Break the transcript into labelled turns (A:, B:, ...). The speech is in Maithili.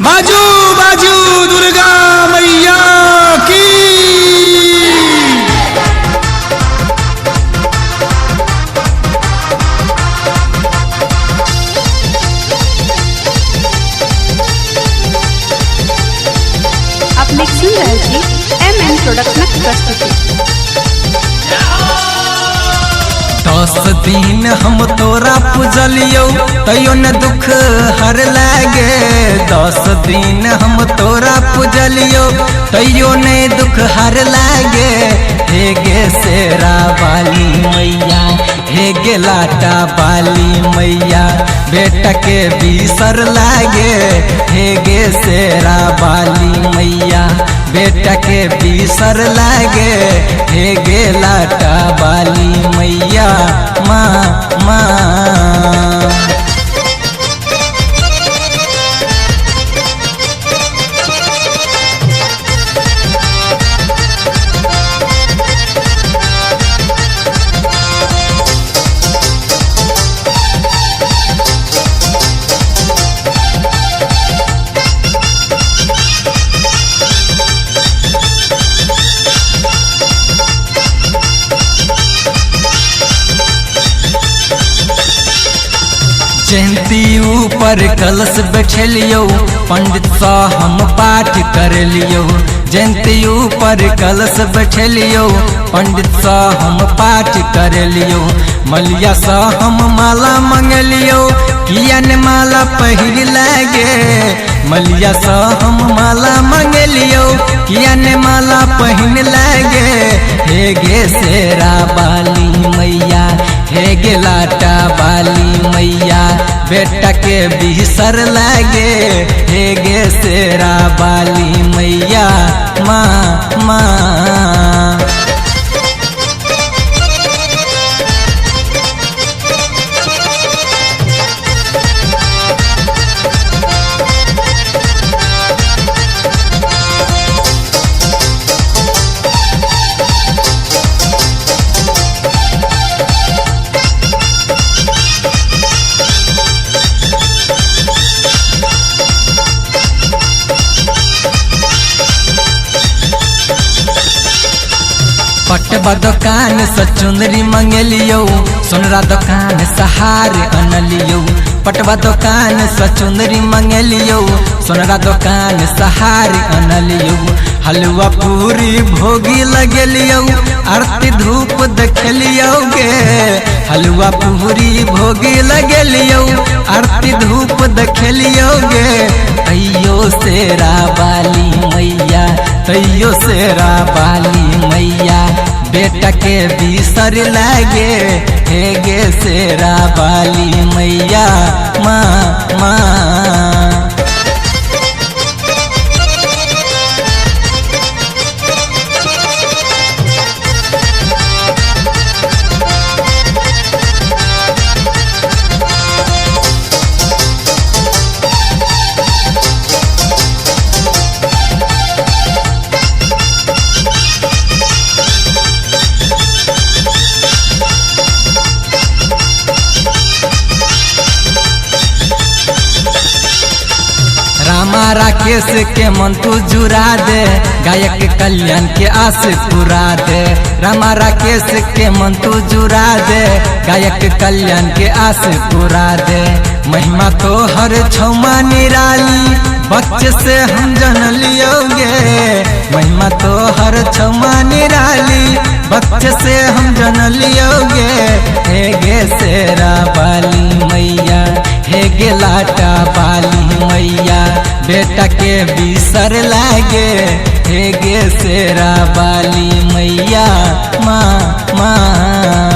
A: बाजू बाजू दुर्गा मैया की।
B: अपने सुन रहल छी एम एन प्रोडक्शनक प्रस्तुति।
C: 10 दिन हम तोरा पूजलियौ तैयो न दुख हर लागे। 10 दिन हम तोरा पूजलियौ तैयो न दुख हर लागे। हे गे शेरा बाली मैया, हे गे लाटा बाली मैया, बेटा के बिसर लागे। हे गे शेरा बाली मैया, बेटा के बिसर लागे। हे गे लाटा बाली मैया, माँ माँ। जयंती ऊपर कलश बैठलियौ, पंडित सा हम पाठ कर लियौ। जयंती ऊपर कलश बैठलियौ, पंडित सा हम पाठ कर लियौ। मलिया सा हम माला मंगलियौ, किया ने माला पहिर लागे। मलिया सा हम माला मंगलियौ, किया ने माला पहिन लागे। हे गे शेरा बाली मैया, हे गे लाटा बाली मैया, बेटा के बिसर लागे। हे गे शेरा बाली मैया, माँ माँ। पटवा दुकान से चुनरी मंगलियौ, सोनरा दुकान सहार अनलियौ। पटवा दुकान से चुनरी मंगलियौ, सोनरा दुकान सहार अनलियौ। हलवा पूरी भोगी लगलियौ, आरती धूप देखलियौ गे। हलवा पूरी भोगी लगलियौ, आरती धूप देखलियौ गे। तैयो शेरा बाली मैया, तैयो शेरा बाली मैया, बेटा के बिसर लागे। हे गे शेरा बाली मैया, माँ माँ। रामा राकेश के मन तू जुरा दे, गायक कल्याण के आस पूरा दे। रामा राकेश के मन तू जुरा दे, गायक कल्याण के आस पूरा दे। महिमा तो हर छौमा निराली, बच्चे से हम जन लियोगे। महिमा तो हर छौमा निराली, बच्चे से हम जन लियोगे। हे गे शेरा बाली मैया, हे गे लाटा बाली मैया, बेटा के बिसर लागे। हे गे शेरा बाली मैया, माँ माँ।